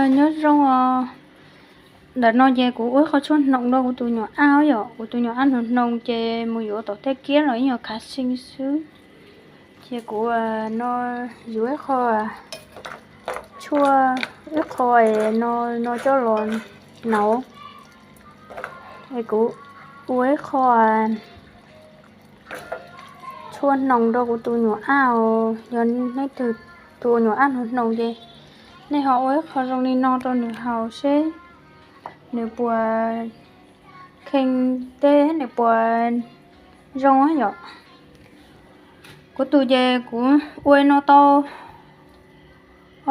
Nyob zoo os. Ntawm no ces kuv ua ib qho tshuaj hnoos rau kuv tus nyuam Aj yom, kuv tus nyuam Aj hnoos hnoos ces mus yuav tom tej kiab los ib nyuag khav xi xwb. Ces kuv no yuav ib qho tshuaj, ib qho no coj los nov. Es kuv ua ib qho tshuaj hnoos rau kuv tus nyuam Aj os. Yog leej twg tus nyuam Aj hnoos hnoos ces nej ho ua ib qho zoo li no rau nws haus seb nws puas kheej thiab nws puas zoo yom. Kuv tus ces kuv ua no tau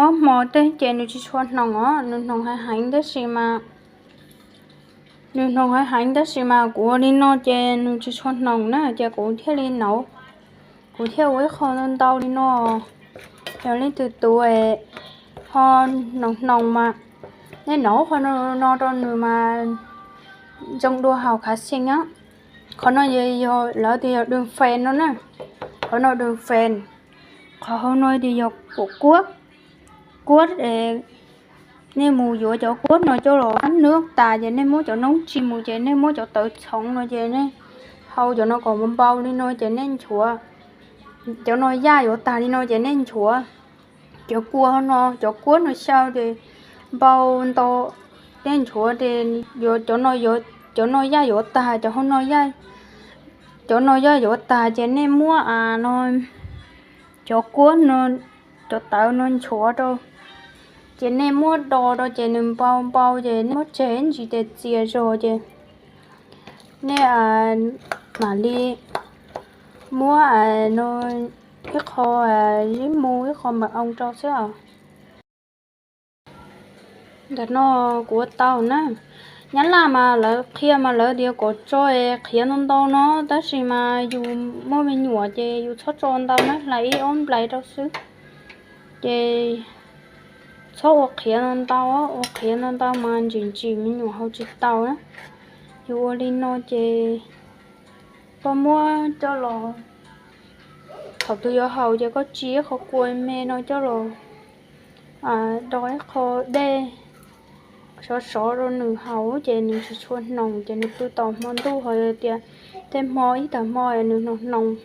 ob hmo tej ces nws tsis tshua hnoos os, nws hnoos heev heev tab sis mas nws hnoos heev heev tab sis mas kuv ua li no ces nws tsis tshua hnoos na ces kuv thiaj li nov, kuv thiaj ua ib qho ntau li no. Yog leej twg tus ho hnoos hnoos mas nej nov qhov no rau nws mas zoo dua haus khav xi os. Qhov no yog lawv tias yog đường phèn no na, qhov no đường phèn. Qhov hauv no tias yog kuab, kuab. Nej mus yuav cov kuab no coj los rab noob tas ces nej muab cov noob tsis mus ces nej muab cov tawv txhoov no ces nej hau cov no kom npau li no ces nej nchuav. Cov no yaj yuav tag li no ces nej nchuav cov kua no, cov kuab no xyaw ces npau ntau, nej nchuav ces cov no yaj yuav tag, cov hauv no, cov no yaj yuav tag ces nej muab no cov kuab no, cov tawv no nchuav rau, ces nej muab do rau ces nws npau npau ces nej muab tseg ib ntsis tes txias zog ces nej mam li muab no ib qho zib mu ib qho mật ong rau xwb os. Ntawm no kuv ua tau na. Nyab laj mas lawv qhia mas lawv tias kom tso qhiav ntau ntau no tab sis mas yus muaj me nyuam ces yus txhob tso ntau na, hlais ib ob nplais rau xwb. Ces txhob ua qhiav ntau ntau, ua qhiav ntau ntau mas ntsim ntsim me nyuam haus tsis tau na. Yus ua li no ces koj muab coj los, thaum tus yuav haus ces koj tsi ib qho kua me no coj los do ib qho dej sov sov rau nws haus ces nws tsis tshua hnoos ces nws pw tau hmo ntuj, ho yog tias tej hmo ib tag hmo nws hnoos hnoos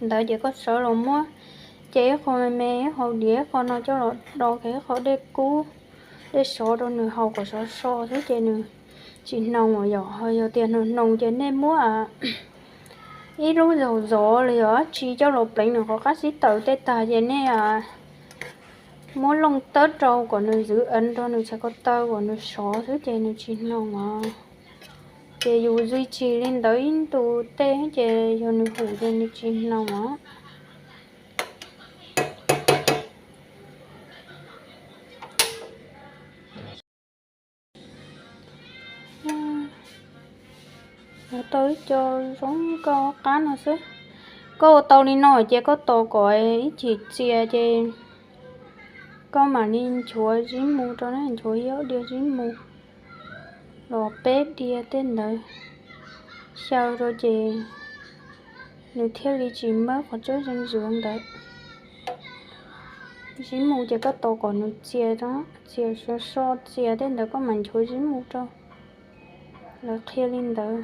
ntawd ces koj sawv los muab ce ib qho me me, ib qho diav, ib qho no coj los do ib qho dej kub, dej sov rau nws haus kom sov so xwb ces nws tsis hnoos yom. Ho yog tias nws hnoos ces nej muab ib lub zaum zov los yog dab tsi coj los pleev nws qhov qab xib taws tej tag ces nej muab looj tawb rau kom nws zwv ev rau nws txhais ko taw kom nws sov xwb ces nws tsis hnoos os. Ces yus duy trì li ntawd ib ntu tej ces yog nws hum ces nws tsis hnoos os. Ua tau ib co zoo koj qab no xwb. Koj ua tau li no ces koj tos kom ib chim txias ces koj mam li nchuav zib mu rau na, nchuav ib ob diav zib mu los peb diav tej ntawd xyaw rau ces nws thiaj li tsis mab qhov tsab zeeg zuav ntawd. Zib mu ces koj tos kom nws txias, txias so so txias tej ntawd koj mam nchuav zib mu rau. Lawv qhia li ntawd.